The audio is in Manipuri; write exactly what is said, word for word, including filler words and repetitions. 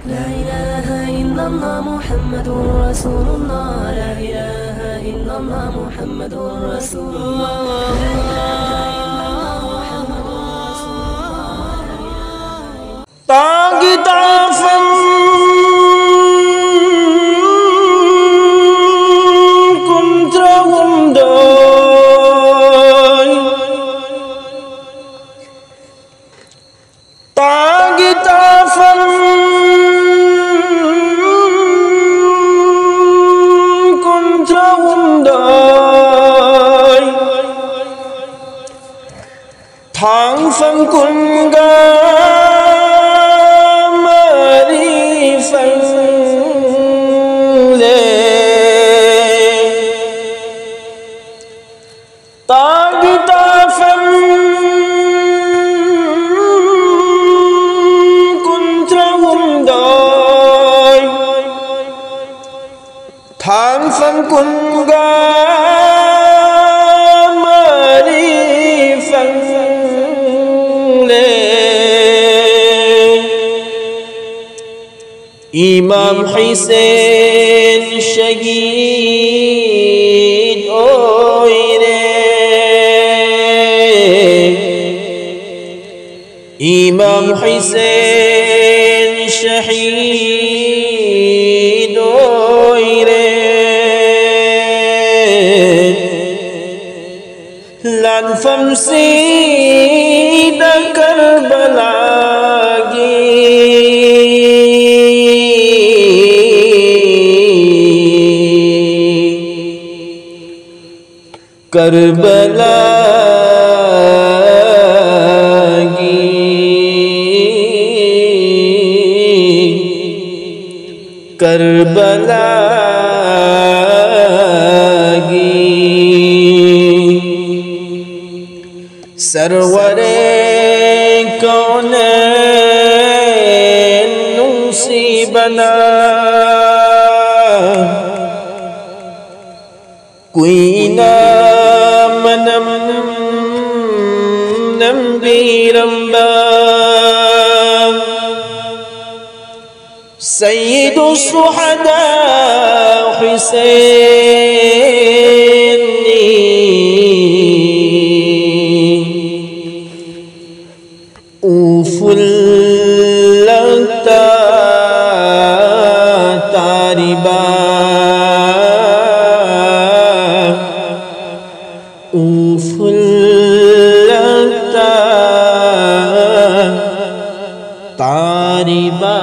لا إله إلا الله محمد رسول الله. لا إله إلا الله محمد رسول الله. لا إله إلا الله محمد رسول الله. لا إله إلا الله. ꯇꯥꯒꯤ ꯇꯥꯐꯝ ꯀꯨꯟꯊ꯭ꯔꯥꯍꯨꯝꯗꯣꯏ꯫ ꯇꯥꯒꯤ ꯇꯥꯐꯝ ꯀꯨꯟꯊ꯭ꯔꯥꯍꯨꯝꯗꯣꯏ꯫ ꯊꯥꯡꯐꯝ ꯀꯨꯟꯒ ꯃꯔꯤ ꯐꯪꯂꯦ꯫ ꯇꯥꯒꯤ ꯇꯥꯐꯝ ꯀꯨꯟꯊ꯭ꯔꯥꯍꯨꯝꯗꯣꯏ꯫ ꯊꯥꯡꯐꯝ ꯀꯨꯟꯒ ꯃꯔꯤ ꯐꯪꯂꯦ꯫ ꯏꯃꯥꯝ ꯍꯨꯁꯦꯟ ꯁꯍꯤꯗ ꯑꯣꯏꯔꯦ꯫ ꯏꯃꯥꯝ ꯍꯨꯁꯦꯟ ꯁꯍꯤꯗ ꯑꯣꯏꯔꯦ꯫ ꯂꯥꯟꯐꯝꯁꯤꯗ ꯀꯔꯕꯂꯥꯒꯤ ꯀꯔꯕꯂꯥꯒꯤ ꯀꯔꯕꯂꯥꯒꯤ ꯁꯔꯋꯔꯦ ꯀꯧꯅꯦ ꯅꯨꯡꯁꯤꯕꯅ ꯀꯨꯏꯅ ꯃꯅꯝ ꯅꯝꯕꯤꯔꯝꯕ سيد الشهداء حسين، ꯎꯐꯨꯜꯂꯛꯇ ꯇꯥꯔꯤꯕ ꯎꯐꯨꯜꯂꯛꯇ ꯇꯥꯔꯤꯕ